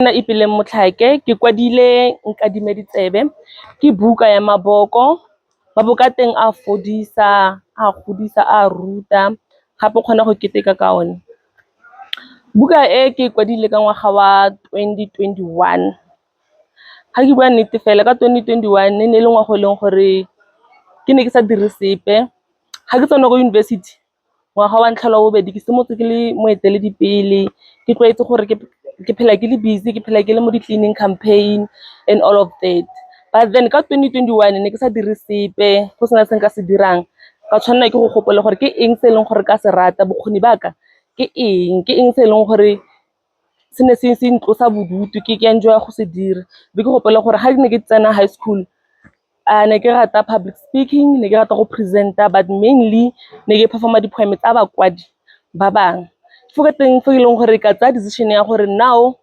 Nna Ipeleng Motlhake, ke kwadile Nkadime Ditsebe, ke buka ya maboko. Maboko a teng a fodisa, a godisa, a ruta gape o kgona go keteka ka one. Buka e ke e kwadile ka ngwaga wa 2021. Ga ke bua nnete fela ka 2021 e ne e le ngwaga o e leng gore ke ne ke sa dire sepe. Ga ke tsena ko yunibesithi ngwaga wa ntlha le wa bobedi ke simolotse ke le moeteledipele, ke tlwaetse gore ke phela ke le busy, ke phela ke le mo di-cleaning campaign and all of that. But then ka 2021 ne ke sa dire sepe go sena se nka se dirang, ka tshwanela ke go gopola gore ke eng se e leng gore ka se rata, bokgoni ba ka ke eng, ke eng se e leng gore se ne se ntlosa bodutu ke enjoy-a go se dira. Be ke gopola gore ga ke ne ke tsena high school ne ke rata public speaking, ne ke rata go present-a but mainly ne ke perform-a di-poem tsa bakwadi ba bangwe. Fo ke teng fo e leng gore ka tsaya decision ya gore now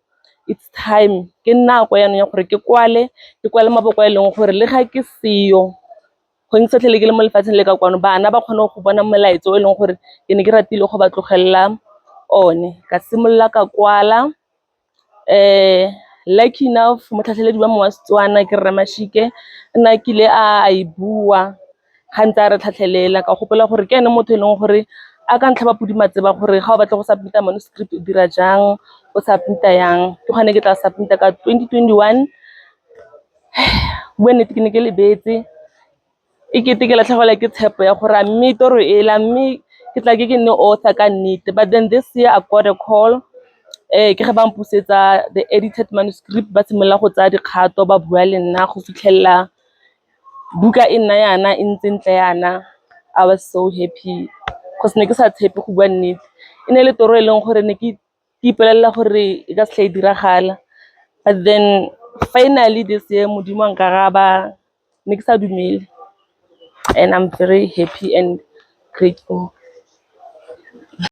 it's time, ke nako jaanong ya gore ke kwale, ke kwale maboko a e leng gore le ga ke seyo, gongwe ke sa tlhole ke le mo lefatsheng le ka kwano, bana ba kgone go bona molaetsa o e leng gore ke ne ke ratile go ba tlogelela one. Ka simolola ka kwala, lucky enough motlhatlheledi wa me wa Setswana ke Rre Mashike, o ne a kile a e bua ga ntse a re tlhatlhelela, ka gopola gore ke ene motho e leng gore a ka ntlhaba podi matseba gore ga o batla go submit-a manuscript o dira jang, o submit-a yang. Ke gone ke tla submit-a ka 2021, go bua nnete ke ne ke lebetse, e kete ke latlhegelwa ke tshepo ya gore a mme toro ela, mme ke tla ke ke nne author ka nnete. But then this year I got a call, ke ge ba mpusetsa the edited manuscript, ba simolola go tsaya dikgato ba bua le nna go fitlhelela buka e nna yana e ntse ntle yana. I was so happy cause ne ke sa tshepe go bua nnete, e ne e le toro e leng gore ne ke ipolelela gore e ka se tlhe e diragala. But then finally this year Modimo a nkaraba, ne ke sa dumele and I'm very happy and grateful.